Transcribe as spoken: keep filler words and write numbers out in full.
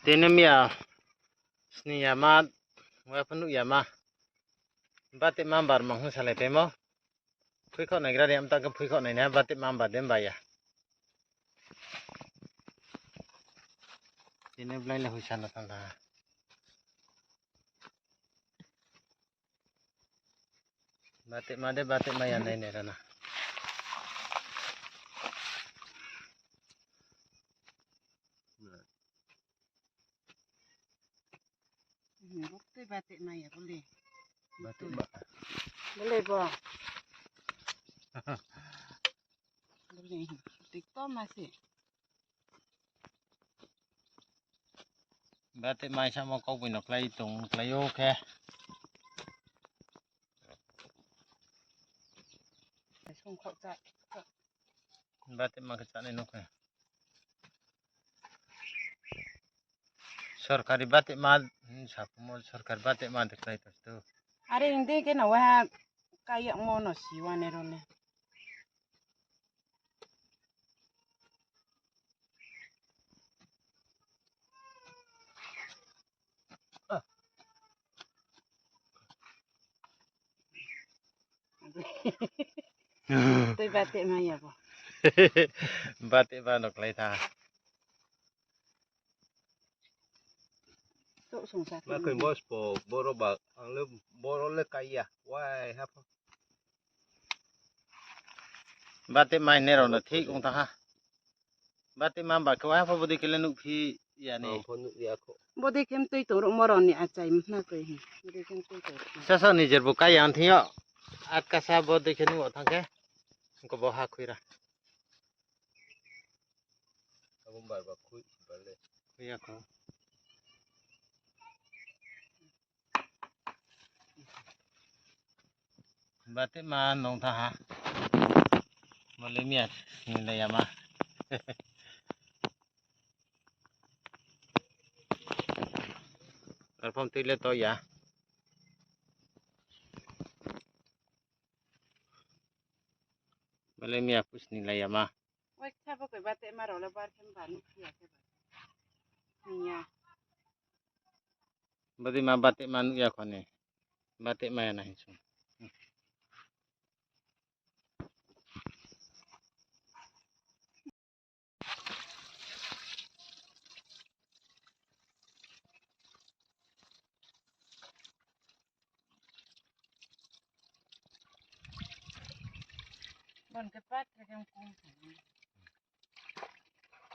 Tini miya sning yama, wa pho nuh yama. Batema bar mang hing salai paimo. Phuikhaoh naigra ni amta khe phuikhaoh nai na, batema bar de ba ya. Tini blai le hoisa no tang tha. Batema de, batema ya nai nai rana. Hmm, bukti batema ya bole. Batema. Bole bo. Bole, tik to ma se. Batema samo kau boi no klái tong klái ou khe. Song khau cha. Batema khe chanai no khe. Sorkari batema, hmm, sakumo sorkari batema de klái to stu. Are hing de khe no wa kaiya mo no si wa ne ro ne. Tei batema ya bo. Batema no klái tha. Tok song sa. Ma khe bo spo, boro ba, ang le boro le kaiya. Wai, ha pho. Batema hing nai rao no thik ong tha ha. Batema ba khe wai ha pho bodei khe le nuhphi ya ni. Ang pho nuh ya kho. Bodei khe mtui tong rao mo rao ni achai mna kroi hi. Bodei khe mtui tong rao. Sasa nijer bo kaiya ang thing yo. Atkasa bodei khe nuh wo thanng khe. Ko bo ha khui ra. Abo bar ba khui, bar le. Khui ya kho. Batema nung tha ha. Male miya ni le yama. Arpom tui le to ya. Male miya pus ni le yama. Wai kha bo khe batema rao le bar khe ba nuh ya khe ba. Niya. Bodei ma batema nuh ya kho ni. Batema ya na hing sung. Bon khe pat khe khe kum.